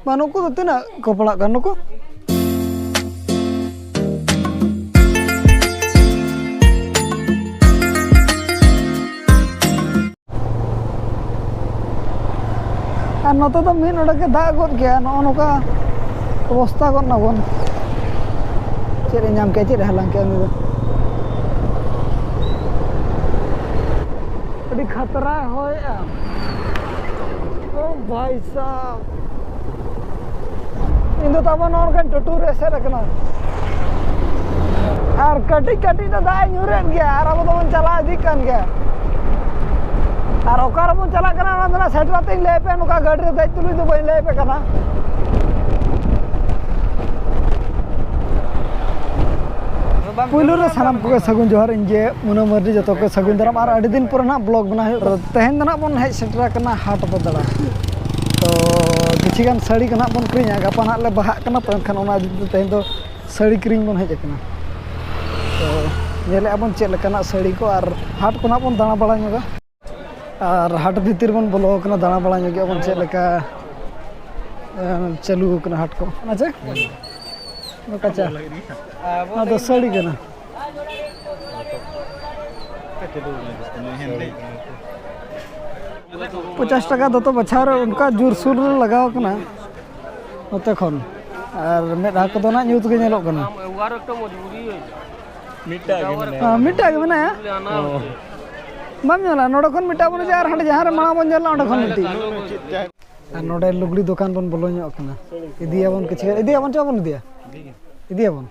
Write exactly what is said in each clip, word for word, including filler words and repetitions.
ᱢᱟ, ᱱᱩᱠᱩ ᱫᱚ ᱛᱤᱱᱟᱹᱜ ᱠᱚ ᱯᱟᱲᱟᱜ ᱠᱟᱱ ᱱᱩᱠᱩ? ᱟᱨ ᱱᱚᱛᱮ ᱫᱚ ᱢᱤᱫ ᱱᱚᱰᱮ ᱜᱮ ᱫᱟᱜ ᱜᱚᱫ ᱠᱮᱜᱼᱟ, ᱱᱚᱜᱼᱚ ᱱᱚᱝᱠᱟ ᱚᱵᱚᱥᱛᱟ ᱜᱚᱫ ᱱᱟᱵᱚᱱ᱾ ᱪᱮᱫ ᱮ ᱧᱟᱢ ᱠᱮᱜᱼᱟ, ᱪᱮᱫ ᱮ ᱦᱟᱞᱟᱝ ᱠᱮᱜᱼᱟ ᱩᱱᱤ ᱫᱚ? ᱟᱹᱰᱤ ᱠᱷᱟᱛᱨᱟᱭ ᱦᱚᱭᱮᱜᱼᱟ᱾ ᱳ ᱵᱷᱟᱭ ᱥᱟᱵ, ᱤᱧ ᱫᱚ ᱛᱟᱵᱚᱱ ᱱᱚᱜᱼᱚ ᱱᱚᱝᱠᱟᱱ ᱴᱩᱴᱩ ᱨᱮ ᱮᱥᱮᱫ ᱟᱠᱟᱱᱟ᱾ ᱟᱨ ᱠᱟᱹᱴᱤᱡ ᱠᱟᱹᱴᱤᱡ ᱫᱚ ᱫᱟᱜ ᱮ ᱧᱩᱨᱮᱫ ᱜᱮᱭᱟ, ᱟᱨ ᱟᱵᱚ ᱫᱚᱵᱚᱱ ᱪᱟᱞᱟᱣ ᱤᱫᱤᱜ ᱠᱟᱱ ᱜᱮᱭᱟ᱾ ᱟᱨ ᱚᱠᱟ ᱨᱮᱵᱚᱱ ᱪᱟᱞᱟᱜ ᱠᱟᱱᱟ, ᱚᱱᱟ ᱫᱚ ᱱᱟᱜ ᱥᱮᱴᱮᱨ ᱠᱟᱛᱮᱧ ᱞᱟᱹᱭ ᱟᱯᱮᱭᱟ᱾ ᱱᱚᱝᱠᱟ ᱜᱟᱹᱰᱤ ᱨᱮ ᱫᱮᱡ ᱛᱩᱞᱩᱡ ᱫᱚ ᱵᱟᱹᱧ ᱞᱟᱹᱭ ᱟᱯᱮ ᱠᱟᱱᱟ᱾ ᱯᱩᱭᱞᱩ ᱨᱮ ᱥᱟᱱᱟᱢ ᱠᱚᱜᱮ ᱥᱟᱹᱜᱩᱱ ᱡᱚᱦᱟᱨ, ᱤᱧ ᱜᱮ ᱢᱩᱱᱟᱹ ᱢᱟᱹᱨᱰᱤ, ᱡᱚᱛᱚ ᱠᱚ ᱥᱟᱹᱜᱩᱱ ᱫᱟᱨᱟᱢ᱾ ᱟᱨ ᱟᱹᱰᱤ ᱫᱤᱱ ᱯᱚᱨᱮ ᱱᱟᱜ ᱵᱞᱚᱜ ᱵᱮᱱᱟᱣ ᱦᱩᱭᱩᱜ ᱠᱟᱱᱟ᱾ ᱛᱮᱦᱮᱧ ᱫᱚ ᱱᱟᱜ ᱵᱚᱱ ᱦᱮᱡ ᱥᱮᱴᱮᱨ ᱟᱠᱟᱱᱟ ᱦᱟᱴ ᱵᱚ ᱫᱟᱬᱟ᱾ ᱛᱚ ᱠᱤᱪᱷᱤ ᱜᱟᱱ ᱥᱟᱹᱲᱤ ᱠᱚ ᱱᱟᱜ ᱵᱚᱱ ᱠᱤᱨᱤᱧᱟ, ᱜᱟᱯᱟ ᱱᱟᱜ ᱞᱮ ᱵᱟᱦᱟᱜ ᱠᱟᱱᱟ, ᱛᱚ ᱮᱱᱠᱷᱟᱱ ᱚᱱᱟ ᱤᱫᱤ ᱛᱮ ᱛᱮᱦᱮᱧ ᱫᱚ ᱥᱟᱹᱲᱤ ᱠᱤᱨᱤᱧ ᱵᱚᱱ ᱦᱮᱡ ᱟᱠᱟᱱᱟ᱾ ᱛᱚ ᱧᱮᱞᱮᱜᱼᱟ ᱵᱚᱱ ᱪᱮᱫ ᱞᱮᱠᱟᱱᱟᱜ ᱥᱟᱹᱲᱤ ᱠᱚ, ᱟᱨ ᱦᱟᱴ ᱠᱚ ᱱᱟᱜ ᱵᱚᱱ ᱫᱟᱬᱟ ᱵᱟᱲᱟ ᱧᱚᱜᱟ᱾ ᱟᱨ ᱦᱟᱴ ᱵᱷᱤᱛᱤᱨ ᱵᱚᱱ ᱵᱚᱞᱚ ᱟᱠᱟᱱᱟ, ᱫᱟᱬᱟ ᱵᱟᱲᱟ ᱧᱚᱜᱮᱜᱼᱟ ᱵᱚᱱ ᱪᱮᱫ ᱞᱮᱠᱟ, ᱮ, ᱪᱟᱹᱞᱩ ᱟᱠᱟᱱᱟ ᱦᱟᱴ ᱠᱚ᱾ ᱚᱱᱟ ᱪᱮ? ᱱᱚᱣᱟ ᱠᱟᱪᱟ? ᱱᱚᱣᱟ ᱫᱚ ᱥᱟᱹᱲᱤ ᱠᱟᱱᱟ᱾ ᱯᱚᱪᱟᱥ ᱴᱟᱠᱟ ᱫᱚᱛᱚ ᱵᱟᱪᱷᱟᱣ ᱨᱮ ᱚᱱᱠᱟ ᱡᱳᱨᱥᱳᱨ ᱞᱟᱜᱟᱣ ᱠᱟᱱᱟ ᱱᱚᱛᱮ ᱠᱷᱚᱱ, ᱟᱨ ᱢᱮᱫᱦᱟ ᱠᱚᱫᱚ ᱱᱟᱜ ᱧᱩᱛ ᱜᱮ ᱧᱮᱞᱚᱜ ᱠᱟᱱᱟ᱾ ᱢᱤᱫᱴᱟᱝ ᱜᱮ ᱢᱮᱱᱟᱭᱟ᱾ ᱦᱮᱸ, ᱢᱤᱫᱴᱟᱝ ᱜᱮ ᱢᱮᱱᱟᱭᱟ᱾ ᱚ᱾ ᱵᱟᱢ ᱧᱮᱞᱟ, ᱱᱚᱰᱮ ᱠᱷᱚᱱ ᱢᱤᱫᱴᱟᱝ ᱵᱚᱱ ᱤᱫᱤᱭᱟ, ᱟᱨ ᱦᱟᱸᱰᱮ ᱡᱟᱦᱟᱸ ᱨᱮ ᱢᱟᱲᱟᱝ ᱵᱚᱱ ᱧᱮᱞ ᱞᱮᱱᱟ, ᱚᱸᱰᱮ ᱠᱷᱚᱱ ᱢᱤᱫᱴᱤᱡ᱾ ᱟᱨ ᱱᱚᱰᱮ ᱞᱩᱜᱽᱲᱤ ᱫᱚᱠᱟᱱ ᱵᱚᱱ ᱵᱚᱞᱚ ᱧᱚᱜ ᱠᱟᱱᱟ᱾ ᱤᱫᱤᱭᱟᱵᱚᱱ ᱠᱤᱪᱷᱩ ᱜᱟᱱ, ᱤᱫᱤᱭᱟᱵᱚᱱ ᱪᱚ ᱵᱚᱱ ᱤᱫᱤᱭᱟ? ᱤᱫᱤᱭᱟᱵᱚᱱ᱾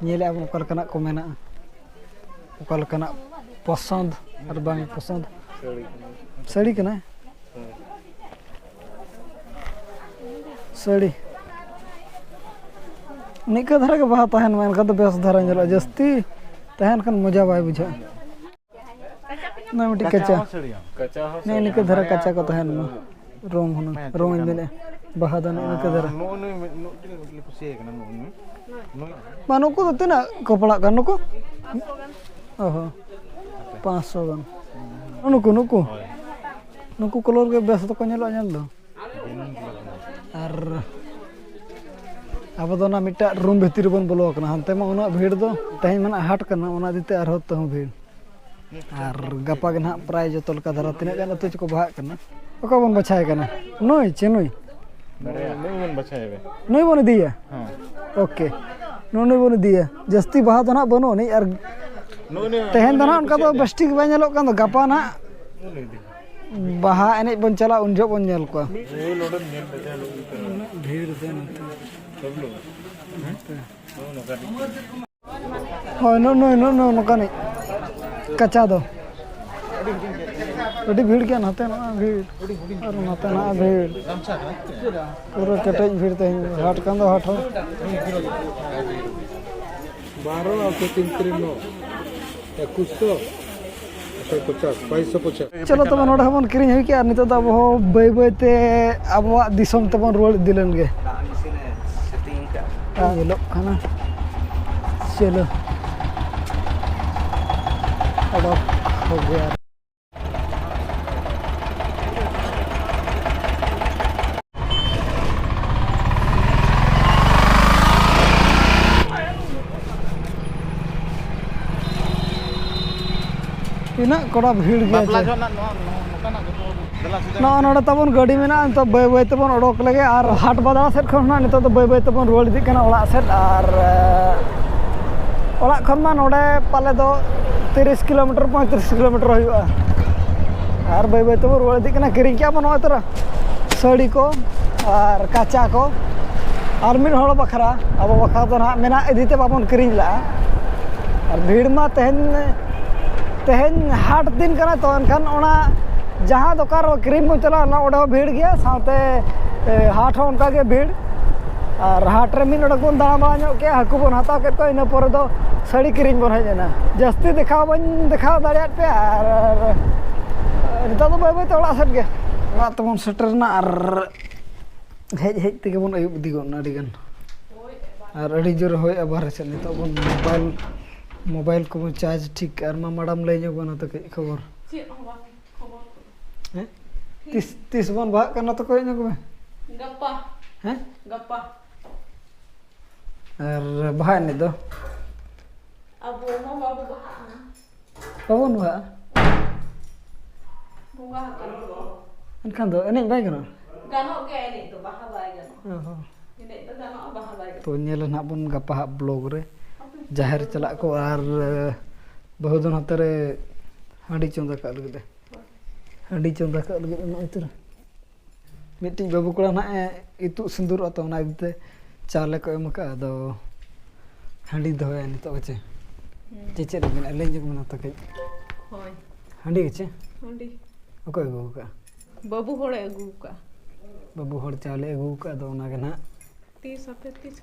ᱧᱮᱞᱮᱜᱼᱟ ᱵᱚᱱ ᱚᱠᱟ ᱞᱮᱠᱟᱱᱟᱜ ᱠᱚ ᱢᱮᱱᱟᱜᱼᱟ, ᱚᱠᱟ ᱞᱮᱠᱟᱱᱟᱜ ᱯᱚᱥᱚᱸᱫ ᱟᱨ ᱵᱟᱝ ᱯᱚᱥᱚᱸᱫ᱾ ᱥᱟᱹᱲᱤ ᱠᱟᱱᱟ᱾ ᱥᱟᱹᱲᱤ᱾ ᱱᱤᱝᱠᱟᱹ ᱫᱷᱟᱨᱟ ᱜᱮ ᱵᱟᱦᱟ ᱛᱟᱦᱮᱱ ᱢᱟ, ᱮᱱᱠᱷᱟᱱ ᱫᱚ ᱵᱮᱥ ᱫᱷᱟᱨᱟ ᱧᱮᱞᱚᱜᱼᱟ᱾ ᱡᱟᱹᱥᱛᱤ ᱛᱟᱦᱮᱱ ᱠᱷᱟᱱ ᱢᱚᱡᱟ ᱵᱟᱭ ᱵᱩᱡᱷᱟᱹᱜᱼᱟ᱾ ᱱᱚᱜᱼᱚᱭ ᱢᱤᱫᱴᱤᱡ ᱠᱟᱪᱟ᱾ ᱱᱮᱜᱼᱮ ᱱᱤᱝᱠᱟᱹ ᱫᱷᱟᱨᱟ ᱠᱟᱪᱟ ᱠᱚ ᱛᱟᱦᱮᱱ ᱢᱟ᱾ ᱨᱚᱝ ᱦᱩᱱᱟᱹᱝ, ᱨᱚᱝ ᱤᱧ ᱢᱮᱱᱮᱫᱼᱟ, ᱵᱟᱦᱟ ᱫᱚ ᱱᱮᱜᱼᱮ ᱱᱤᱝᱠᱟᱹ ᱫᱷᱟᱨᱟ᱾ ᱱᱩᱜᱼᱩ ᱱᱩᱭ ᱢᱤᱫ, ᱱᱩᱜ ᱴᱤᱡ ᱢᱤᱫ ᱴᱤᱡ ᱠᱩᱥᱤᱭᱟᱭ ᱠᱟᱱᱟ, ᱱᱩᱜᱼᱩ ᱱᱩᱭ᱾ ᱱᱩᱭ ᱢᱟ, ᱱᱩᱠᱩ ᱫᱚ ᱛᱤᱱᱟᱹᱜ ᱠᱚ ᱯᱟᱲᱟᱜ ᱠᱟᱱ ᱱᱩᱠᱩ? ᱚ ᱦᱚᱸ, ᱯᱟᱸᱪᱥᱚ ᱜᱟᱱ᱾ ᱱᱩᱠᱩ, ᱱᱩᱠᱩ? ᱦᱳᱭ᱾ ᱱᱩᱠᱩ ᱠᱟᱞᱟᱨ ᱜᱮ ᱵᱮᱥ ᱫᱚᱠᱚ ᱧᱮᱞᱚᱜᱼᱟ ᱧᱮᱞ ᱫᱚ᱾ ᱟᱨ ᱟᱵᱚ ᱫᱚ ᱚᱱᱟ ᱢᱤᱫᱴᱟᱜ ᱨᱩᱢ ᱵᱷᱤᱛᱤᱨ ᱨᱮᱵᱚᱱ ᱵᱚᱞᱚ ᱟᱠᱟᱱᱟ᱾ ᱦᱟᱱᱛᱮ ᱢᱟ ᱩᱱᱟᱹᱜ ᱵᱷᱤᱲ ᱫᱚ, ᱛᱮᱦᱮᱧ ᱢᱟ ᱱᱟᱜ ᱦᱟᱴ ᱠᱟᱱᱟ, ᱚᱱᱟ ᱤᱫᱤ ᱛᱮ ᱟᱨᱦᱚᱸ ᱛᱟᱹᱦᱩᱸ ᱵᱷᱤᱲ᱾ ᱟᱨ ᱜᱟᱯᱟ ᱜᱮ ᱱᱟᱦᱟᱜ ᱯᱨᱟᱭ ᱡᱚᱛᱚ ᱞᱮᱠᱟ ᱫᱷᱟᱨᱟ ᱛᱤᱱᱟᱹᱜ ᱜᱟᱱ ᱟᱹᱛᱩ ᱪᱚᱠᱚ ᱵᱟᱦᱟᱜ ᱠᱟᱱᱟ᱾ ᱚᱠᱚᱭ ᱵᱚᱱ ᱵᱟᱪᱷᱟᱣᱮ ᱠᱟᱱᱟ? ᱱᱩᱭ ᱪᱮ ᱱᱩᱭ? ᱱᱩᱭ ᱵᱚᱱ ᱵᱟᱪᱷᱟᱣᱮᱭᱟ᱾ ᱱᱩᱭ ᱵᱚᱱ ᱤᱫᱤᱭᱟ? ᱦᱮᱸ᱾ ᱳᱠᱮ, ᱱᱩᱭ ᱵᱚᱱ ᱤᱫᱤᱭᱟ᱾ ᱡᱟᱹᱥᱛᱤ ᱵᱟᱦᱟ ᱫᱚ ᱱᱟᱦᱟᱜ ᱵᱟᱹᱱᱩᱜ ᱟᱹᱱᱤᱡ, ᱟᱨ ᱛᱮᱦᱮᱧ ᱫᱚ ᱱᱟᱦᱟᱜ ᱚᱱᱠᱟ ᱫᱚ ᱵᱮᱥ ᱴᱷᱤᱠ ᱵᱟᱭ ᱧᱮᱞᱚᱜ ᱠᱟᱱ ᱫᱚ᱾ ᱜᱟᱯᱟ ᱱᱟᱦᱟᱜ ᱵᱟᱦᱟ ᱮᱱᱮᱡ ᱵᱚᱱ ᱪᱟᱞᱟᱜᱼᱟ, ᱩᱱ ᱡᱚᱦᱚᱜ ᱵᱚᱱ ᱧᱮᱞ ᱠᱚᱣᱟ᱾ ᱩᱱᱟᱹᱜ ᱵᱷᱤᱲ ᱫᱚ ᱱᱚᱛᱮ᱾ ᱦᱳᱭ, ᱱᱩᱜᱼᱩ ᱱᱩᱭ, ᱱᱩᱜᱼᱩ ᱱᱩᱭ ᱱᱚᱝᱠᱟᱱᱤᱡ ᱠᱟᱪᱟ ᱫᱚ᱾ ᱟᱹᱰᱤ ᱵᱷᱤᱲ ᱜᱮᱭᱟ, ᱱᱟᱛᱮ ᱱᱟᱜ ᱵᱷᱤᱲ ᱟᱨ ᱱᱟᱛᱮ ᱱᱟᱜ ᱵᱷᱤᱲ᱾ ᱯᱩᱨᱟᱹ ᱠᱮᱴᱮᱡ ᱵᱷᱤᱲ ᱛᱮᱦᱮᱧ ᱫᱚ᱾ ᱦᱟᱴ ᱠᱟᱱ ᱫᱚ ᱦᱟᱴ ᱦᱚᱸ᱾ ᱵᱟᱨᱚ ᱟᱨ ᱠᱚ ᱛᱤᱱ ᱛᱤᱨᱤ ᱱᱚ, ᱮᱠᱩᱥ ᱥᱚ, ᱮᱠᱥᱚ ᱯᱚᱪᱟᱥ, ᱵᱟᱭᱤᱥ ᱥᱚ ᱯᱚᱪᱟᱥ᱾ ᱪᱚᱞᱚ ᱛᱚᱵᱮ, ᱱᱚᱰᱮ ᱦᱚᱸᱵᱚᱱ ᱠᱤᱨᱤᱧ ᱦᱩᱭ ᱠᱮᱜᱼᱟ᱾ ᱟᱨ ᱱᱤᱛᱚᱜ ᱫᱚ ᱟᱵᱚ ᱦᱚᱸ ᱵᱟᱹᱭ ᱵᱟᱹᱭ ᱛᱮ ᱟᱵᱚᱣᱟᱜ ᱫᱤᱥᱚᱢ ᱛᱮᱵᱚᱱ ᱨᱩᱣᱟᱹᱲ ᱤᱫᱤ ᱞᱮᱱ ᱜᱮ᱾ ᱧᱮᱞᱚᱜ ᱠᱟᱱᱟ᱾ ᱪᱚᱞᱚ, ᱚᱰᱚᱠ ᱦᱚ ᱜᱮᱭᱟ᱾ ᱛᱤᱱᱟᱹᱜ ᱠᱚᱲᱟ ᱵᱷᱤᱲ ᱜᱮᱭᱟ ᱵᱟᱯᱞᱟ ᱪᱮ᱾ ᱡᱚᱦᱚᱜ ᱱᱟᱜ ᱱᱚᱣᱟ, ᱱᱚᱣᱟ, ᱱᱚᱝᱠᱟᱱᱟᱜ ᱡᱚᱛᱚ ᱫᱮᱞᱟ ᱥᱮᱫᱟᱭ ᱱᱚᱜᱼᱚ ᱱᱚᱰᱮ ᱛᱟᱵᱚᱱ ᱜᱟᱹᱰᱤ ᱢᱮᱱᱟᱜᱼᱟ, ᱱᱤᱛᱚᱜ ᱵᱟᱹᱭ ᱵᱟᱹᱭ ᱛᱮᱵᱚᱱ ᱚᱰᱚᱠ ᱞᱮᱜᱮ᱾ ᱟᱨ ᱦᱟᱴ ᱵᱟᱡᱟᱨ ᱥᱮᱫ ᱠᱷᱚᱱ ᱦᱟᱸᱜ ᱱᱤᱛᱚᱜ ᱫᱚ ᱵᱟᱹᱭ ᱵᱟᱹᱭ ᱛᱮᱵᱚᱱ ᱨᱩᱣᱟᱹᱲ ᱤᱫᱤᱜ ᱠᱟᱱᱟ ᱚᱲᱟᱜ ᱥᱮᱫ᱾ ᱟᱨ ᱚᱲᱟᱜ ᱠᱷᱚᱱ ᱢᱟ ᱱᱚᱰᱮ ᱯᱟᱞᱮ ᱫᱚ ᱛᱤᱨᱤᱥ ᱠᱤᱞᱳᱢᱤᱴᱟᱨ, ᱯᱚᱸᱭᱛᱨᱤᱥ ᱠᱤᱞᱳᱢᱤᱴᱟᱨ ᱦᱩᱭᱩᱜᱼᱟ᱾ ᱟᱨ ᱵᱟᱹᱭ ᱵᱟᱹᱭ ᱛᱮᱵᱚᱱ ᱨᱩᱣᱟᱹᱲ ᱤᱫᱤᱜ ᱠᱟᱱᱟ᱾ ᱠᱤᱨᱤᱧ ᱠᱮᱜᱼᱟ ᱵᱚᱱ ᱱᱚᱜᱼᱚᱭ ᱛᱚᱨᱟ ᱥᱟᱹᱲᱤ ᱠᱚ ᱟᱨ ᱠᱟᱪᱟ ᱠᱚ, ᱟᱨ ᱢᱤᱫ ᱦᱚᱲ ᱵᱟᱠᱷᱨᱟ, ᱟᱵᱚ ᱵᱟᱠᱷᱨᱟ ᱫᱚ ᱱᱟᱦᱟᱜ ᱢᱮᱱᱟᱜ ᱤᱫᱤ ᱛᱮ ᱵᱟᱵᱚᱱ ᱠᱤᱨᱤᱧ ᱞᱟᱜᱼᱟ᱾ ᱟᱨ ᱵᱷᱤᱲ ᱢᱟ ᱛᱮᱦᱮᱧ, ᱛᱮᱦᱮᱧ ᱦᱟᱴ ᱫᱤᱱ ᱠᱟᱱᱟ ᱛᱚ, ᱮᱱᱠᱷᱟᱱ ᱚᱱᱟ ᱡᱟᱦᱟᱸ ᱫᱚᱠᱟᱱ ᱨᱮ ᱠᱤᱨᱤᱧ ᱵᱚᱱ ᱪᱟᱞᱟᱜᱼᱟ, ᱚᱱᱟ ᱚᱸᱰᱮ ᱦᱚᱸ ᱵᱷᱤᱲ ᱜᱮᱭᱟ, ᱥᱟᱶᱛᱮ, ᱮ, ᱦᱟᱴ ᱦᱚᱸ ᱚᱱᱠᱟ ᱜᱮ ᱵᱷᱤᱲ᱾ ᱟᱨ ᱦᱟᱴ ᱨᱮ ᱢᱤᱫ ᱚᱰᱚᱠ ᱵᱚᱱ ᱫᱟᱬᱟ ᱵᱟᱲᱟ ᱧᱚᱜ ᱠᱮᱜᱼᱟ, ᱦᱟᱹᱠᱩ ᱵᱚᱱ ᱦᱟᱛᱟᱣ ᱠᱮᱫ ᱠᱚᱣᱟ, ᱤᱱᱟᱹ ᱯᱚᱨᱮ ᱫᱚ ᱥᱟᱹᱲᱤ ᱠᱤᱨᱤᱧ ᱵᱚᱱ ᱦᱮᱡ ᱮᱱᱟ᱾ ᱡᱟᱹᱥᱛᱤ ᱫᱮᱠᱷᱟᱣ ᱵᱟᱹᱧ ᱫᱮᱠᱷᱟᱣ ᱫᱟᱲᱮᱭᱟᱫ ᱯᱮᱭᱟ᱾ ᱟᱨ, ᱟᱨ ᱱᱤᱛᱚᱜ ᱫᱚ ᱵᱟᱹᱭ ᱵᱟᱹᱭ ᱛᱮ ᱚᱲᱟᱜ ᱥᱮᱫ ᱜᱮ᱾ ᱚᱲᱟᱜ ᱛᱮᱵᱚᱱ ᱥᱮᱴᱮᱨ ᱮᱱᱟ ᱟᱨ ᱦᱮᱡ ᱦᱮᱡ ᱛᱮᱜᱮ ᱵᱚᱱ ᱟᱹᱭᱩᱵ ᱤᱫᱤ ᱜᱚᱫ ᱮᱱᱟ ᱟᱹᱰᱤ ᱜᱟᱱ᱾ ᱟᱨ ᱟᱹᱰᱤ ᱡᱳᱨ ᱦᱚᱭᱮᱜᱼᱟ ᱵᱟᱦᱨᱮ ᱥᱮᱫ᱾ ᱱᱤᱛᱚᱜ ᱵᱚᱱ ᱢᱳᱵᱟᱭᱤᱞ, ᱢᱳᱵᱟᱭᱤᱞ ᱠᱚᱵᱚᱱ ᱪᱟᱨᱡᱽ ᱴᱷᱤᱠ ᱠᱟᱜᱼᱟ᱾ ᱟᱨ ᱢᱟ ᱢᱟᱰᱟᱢ ᱞᱟᱹᱭ ᱧᱚᱜ ᱵᱚᱱᱟ ᱛᱚ ᱠᱟᱹᱡ ᱠᱷᱚᱵᱚᱨ᱾ ᱪᱮᱫ ᱦᱚᱸ ᱵᱟᱝ ᱠᱷᱚᱵᱚᱨ ᱠᱚᱫᱚ᱾ ᱦᱮᱸ? ᱛᱤᱥ, ᱛᱤᱥ ᱵᱚᱱ ᱵᱟᱦᱟᱜ ᱠᱟᱱᱟ ᱛᱚ ᱠᱚᱭ ᱧᱚᱜ ᱢᱮ᱾ ᱜᱟᱯᱟ᱾ ᱦᱮᱸ? ᱜᱟᱯᱟ᱾ ᱟᱨ ᱵᱟᱦᱟ ᱮᱱᱮᱡ ᱫᱚ? ᱟᱵᱚ ᱢᱟ ᱵᱟᱵᱚ ᱵᱟᱦᱟᱜᱼᱟ᱾ ᱵᱟᱵᱚᱱ ᱵᱟᱦᱟᱜᱼᱟ? ᱵᱚᱸᱜᱟ ᱦᱟᱠᱟᱱ᱾ ᱮᱱᱠᱷᱟᱱ ᱫᱚ ᱮᱱᱮᱡ ᱵᱟᱭ ᱜᱟᱱᱚᱜᱼᱟ? ᱜᱟᱱᱚᱜ ᱜᱮᱭᱟ ᱮᱱᱮᱡ ᱫᱚ, ᱵᱟᱦᱟ ᱵᱟᱭ ᱜᱟᱱᱚᱜᱼᱟ᱾ ᱚ ᱦᱚᱸ᱾ ᱮᱱᱮᱡ ᱫᱚ ᱜᱟᱱᱚᱜᱼᱟ, ᱵᱟᱦᱟ ᱵᱟᱭ ᱜᱟᱱᱚᱜᱼᱟ᱾ ᱛᱚ ᱧᱮᱞᱟ ᱱᱟᱦᱟᱜ ᱵᱚᱱ ᱜᱟᱯᱟ ᱦᱟᱸᱜ vlog ᱨᱮ᱾ ᱡᱟᱦᱮᱨ ᱪᱟᱞᱟᱜ ᱠᱚ ᱟᱨ, ᱵᱟᱹᱦᱩ ᱫᱚ ᱱᱚᱛᱮ ᱨᱮ ᱦᱟᱺᱰᱤ ᱪᱚᱸᱫᱟ ᱠᱟᱜ ᱞᱟᱹᱜᱤᱫ ᱮ᱾ ᱦᱟᱺᱰᱤ ᱪᱚᱸᱫᱟ ᱠᱟᱜ ᱞᱟᱹᱜᱤᱫ ᱱᱚᱜᱼᱚᱭ ᱛᱚᱨᱟ᱾ ᱢᱤᱫᱴᱤᱡ ᱵᱟᱹᱵᱩ ᱠᱚᱲᱟ ᱱᱟᱦᱟᱜ ᱮ ᱤᱛᱩᱫ ᱥᱤᱸᱫᱩᱨᱚᱜᱼᱟ, ᱛᱚ ᱚᱱᱟ ᱤᱫᱤ ᱛᱮ ᱪᱟᱣᱞᱮ ᱠᱚ ᱮᱢ ᱟᱠᱟᱫᱼᱟ᱾ ᱟᱫᱚ ᱦᱟᱺᱰᱤ ᱫᱚᱦᱚᱭᱟ ᱱᱤᱛᱚᱜ ᱦᱮᱸᱪᱮ? ᱦᱩᱸ᱾ ᱪᱮᱫ ᱪᱮᱫ ᱮᱢ ᱢᱮᱱᱟ? ᱞᱟᱹᱭ ᱧᱚᱜ ᱢᱮ ᱱᱟᱛᱮ ᱠᱟᱹᱡ᱾ ᱦᱳᱭ᱾ ᱦᱟᱺᱰᱤ ᱜᱮᱪᱮ? ᱦᱟᱺᱰᱤ᱾ ᱚᱠᱚᱭ ᱟᱹᱜᱩ ᱟᱠᱟᱫᱼᱟ? ᱵᱟᱹᱵᱩ ᱦᱚᱲᱮ ᱟᱹᱜᱩ ᱟᱠᱟᱫᱼᱟ᱾ ᱵᱟᱹᱵᱩ ᱦᱚᱲ ᱪᱟᱣᱞᱮ ᱟᱹᱜᱩ ᱟᱠᱟᱫᱼᱟ, ᱟᱫᱚ ᱚᱱᱟ ᱜᱮ ᱱᱟᱦᱟᱜ᱾ ᱛᱤᱥ ᱟᱯᱮ ᱛᱤᱥ?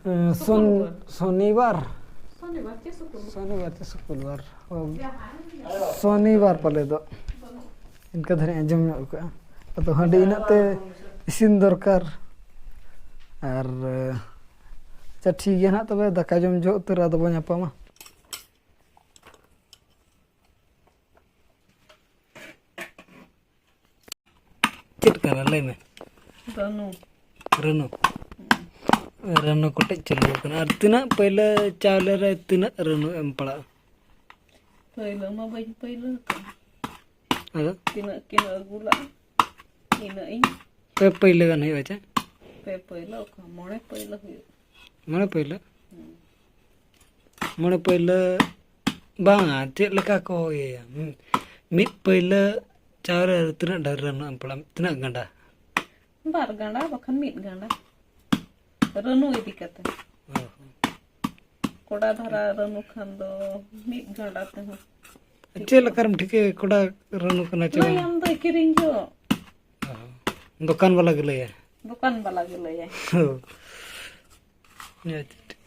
ᱮᱸ, ᱥᱚᱱ-, ᱥᱩᱠᱩᱞᱵᱟᱨ᱾ ᱥᱚᱱᱤᱵᱟᱨ᱾ ᱥᱚᱱᱤᱵᱟᱨ ᱪᱮ ᱥᱩᱠᱩᱞᱵᱟᱨ? ᱥᱚᱱᱤᱵᱟᱨ ᱪᱮ ᱥᱩᱠᱩᱞᱵᱟᱨ? ᱚ, ᱡᱟᱦᱟᱸᱭ ᱜᱮ᱾ ᱥᱚᱱᱤᱵᱟᱨ ᱯᱟᱞᱮ ᱫᱚ᱾ ᱵᱟᱹᱱᱩᱜ᱾ ᱤᱱᱠᱟᱹ ᱫᱷᱟᱨᱤᱡ ᱟᱸᱡᱚᱢ ᱧᱚᱜ ᱠᱟᱜᱼᱟ᱾ ᱟᱫᱚ ᱦᱟᱺᱰᱤ ᱤᱱᱟᱹᱜ ᱛᱮ ᱤᱥᱤᱱ ᱫᱚᱨᱠᱟᱨ᱾ ᱟᱨ, ᱟᱪᱪᱷᱟ, ᱴᱷᱤᱠ ᱜᱮᱭᱟ ᱱᱟᱦᱟᱜ, ᱛᱚᱵᱮ ᱫᱟᱠᱟ ᱡᱚᱢ ᱡᱚᱦᱚᱜ ᱩᱛᱟᱹᱨ ᱟᱫᱚ ᱵᱚᱱ ᱧᱟᱯᱟᱢᱟ᱾ ᱪᱮᱫ ᱠᱟᱱᱟ ᱞᱟᱹᱭ ᱢᱮ? ᱨᱟᱹᱱᱩ᱾ ᱨᱟᱹᱱᱩ᱾ ᱨᱟᱹᱱᱩ ᱠᱚᱴᱮᱡ ᱪᱟᱹᱞᱩ ᱟᱠᱟᱱᱟ᱾ ᱟᱨ ᱛᱤᱱᱟᱹᱜ ᱯᱟᱹᱭᱞᱟᱹ ᱪᱟᱣᱞᱮ ᱨᱮ ᱛᱤᱱᱟᱹᱜ ᱨᱟᱹᱱᱩ ᱮᱢ ᱯᱟᱲᱟᱜᱼᱟ? ᱯᱟᱹᱭᱞᱟᱹ ᱢᱟ ᱵᱟᱹᱧ ᱯᱟᱹᱭᱞᱟᱹ ᱟᱠᱟᱱ᱾ ᱟᱫᱚ? ᱛᱤᱱᱟᱹᱜ ᱠᱤᱱ ᱟᱹᱜᱩ ᱞᱟᱜᱼᱟ, ᱤᱱᱟᱹᱜ ᱤᱧ ᱯᱮ ᱯᱟᱹᱭᱞᱟᱹ ᱜᱟᱱ ᱦᱩᱭᱩᱜᱼᱟ ᱪᱮ? ᱯᱮ ᱯᱟᱹᱭᱞᱟᱹ ᱚᱠᱟ ᱢᱚᱬᱮ ᱯᱟᱹᱭᱞᱟᱹ ᱦᱩᱭᱩᱜᱼᱟ᱾ ᱢᱚᱬᱮ ᱯᱟᱹᱭᱞᱟᱹ? ᱦᱩᱸ᱾ ᱢᱚᱬᱮ ᱯᱟᱹᱭᱞᱟᱹ ᱵᱟᱝᱟ, ᱪᱮᱫ ᱞᱮᱠᱟ ᱠᱚ ᱤᱭᱟᱹᱭᱟ? ᱢᱤᱫ ᱯᱟᱹᱭᱞᱟᱹ ᱪᱟᱣᱞᱮ ᱨᱮ ᱛᱤᱱᱟᱹᱜ ᱰᱷᱮᱨ ᱨᱟᱹᱱᱩ ᱮᱢ ᱯᱟᱲᱟᱜᱼᱟ? ᱛᱤᱱᱟᱹᱜ ᱜᱟᱸᱰᱟ? ᱵᱟᱨ ᱜᱟᱸᱰᱟ ᱵᱟᱠᱷᱟᱱ ᱢᱤᱫ ᱜᱟᱸᱰᱟ᱾ ᱨᱟᱹᱱᱩ ᱤᱫᱤ ᱠᱟᱛᱮ᱾ ᱚ ᱦᱚᱸ᱾ ᱠᱚᱲᱟ ᱫᱷᱟᱨᱟ ᱨᱟᱹᱱᱩ ᱠᱷᱟᱱ ᱫᱚ ᱢᱤᱫ ᱜᱟᱸᱰᱟ ᱛᱮᱦᱚᱸ᱾ ᱪᱮᱫ ᱞᱮᱠᱟᱨᱮᱢ ᱴᱷᱤᱠᱟᱹᱭᱟ ᱠᱚᱲᱟ ᱨᱟᱹᱱᱩ ᱠᱟᱱᱟ ᱪᱮ ᱵᱟᱝ? ᱞᱟᱹᱭᱟᱢ ᱫᱚ ᱠᱤᱨᱤᱧ ᱡᱚᱜ᱾ ᱚ ᱦᱚᱸ᱾ ᱫᱚᱠᱟᱱ ᱵᱟᱞᱟ ᱜᱮ ᱞᱟᱹᱭᱟ? ᱫᱚᱠᱟᱱ ᱵᱟᱞᱟ ᱜᱮ ᱞᱟᱹᱭᱟᱭ᱾ ᱦᱳᱭ᱾ ᱟᱪᱪᱷᱟ, ᱴᱷᱤᱠ᱾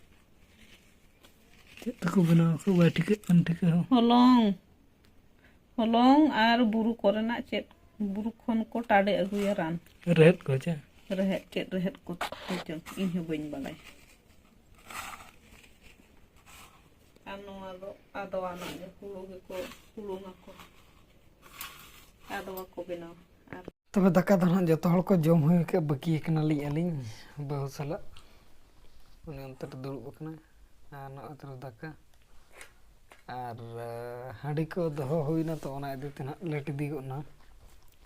ᱪᱮᱫ ᱛᱮᱠᱚ ᱵᱮᱱᱟᱣ ᱟᱠᱚ ᱵᱟᱭ ᱴᱷᱤᱠᱟᱹᱜ ᱠᱟᱱ ᱴᱷᱤᱠᱟᱹ ᱦᱚᱸ᱾ ᱦᱚᱞᱚᱝ, ᱦᱚᱞᱚᱝ ᱟᱨ ᱵᱩᱨᱩ ᱠᱚᱨᱮᱱᱟᱜ ᱪᱮᱫ, ᱵᱩᱨᱩ ᱠᱷᱚᱱ ᱠᱚ ᱴᱟᱰᱮ ᱟᱹᱜᱩᱭᱟ ᱨᱟᱱ᱾ ᱨᱮᱦᱮᱫ ᱠᱚ ᱪᱮ? ᱨᱮᱦᱮᱫ, ᱪᱮᱫ ᱨᱮᱦᱮᱫ ᱠᱚ ᱪᱚᱝ, ᱤᱧ ᱦᱚᱸ ᱵᱟᱹᱧ ᱵᱟᱲᱟᱭᱟ᱾ ᱟᱨ ᱱᱚᱣᱟ ᱫᱚ ᱟᱫᱣᱟᱱᱟᱜ ᱜᱮ, ᱦᱩᱲᱩ ᱜᱮᱠᱚ ᱦᱩᱲᱩᱝ ᱟᱠᱚ, ᱟᱫᱣᱟ ᱠᱚ ᱵᱮᱱᱟᱣᱟ᱾ ᱛᱚᱵᱮ ᱫᱟᱠᱟ ᱫᱚ ᱱᱟᱦᱟᱜ ᱡᱚᱛᱚ ᱦᱚᱲ ᱠᱚ ᱡᱚᱢ ᱦᱩᱭ ᱠᱟᱜ, ᱵᱟᱹᱠᱤ ᱟᱠᱟᱱᱟᱞᱤᱧ ᱟᱹᱞᱤᱧ ᱵᱟᱹᱦᱩ ᱥᱟᱞᱟᱜ᱾ ᱩᱱᱤ ᱚᱱᱛᱮ ᱨᱮ ᱫᱩᱲᱩᱵ ᱟᱠᱟᱱᱟᱭ ᱟᱨ ᱱᱚᱜᱼᱚᱭ ᱛᱚᱨᱟ ᱫᱟᱠᱟ᱾ ᱟᱨ ᱦᱟᱺᱰᱤ ᱠᱚ ᱫᱚᱦᱚ ᱦᱩᱭᱱᱟ, ᱛᱚ ᱚᱱᱟ ᱤᱫᱤ ᱛᱮ ᱱᱟᱦᱟᱜ ᱞᱮᱴ ᱤᱫᱤ ᱜᱚᱫ ᱱᱟ᱾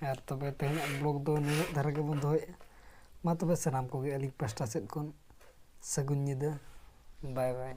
ᱟᱨ ᱛᱚᱵᱮ ᱛᱮᱦᱮᱧᱟᱜ ᱵᱞᱚᱜ ᱫᱚ ᱱᱤᱱᱟᱹᱜ ᱫᱷᱟᱨᱟ ᱜᱮᱵᱚᱱ ᱫᱚᱦᱚᱭᱮᱫᱼᱟ᱾ ᱢᱟ ᱛᱚᱵᱮ ᱥᱟᱱᱟᱢ ᱠᱚᱜᱮ ᱟᱹᱞᱤᱧ ᱯᱟᱥᱴᱟ ᱥᱮᱫ ᱠᱷᱚᱱ ᱥᱟᱹᱜᱩᱱ ᱧᱤᱫᱟᱹ᱾ ᱵᱟᱭ ᱵᱟᱭ᱾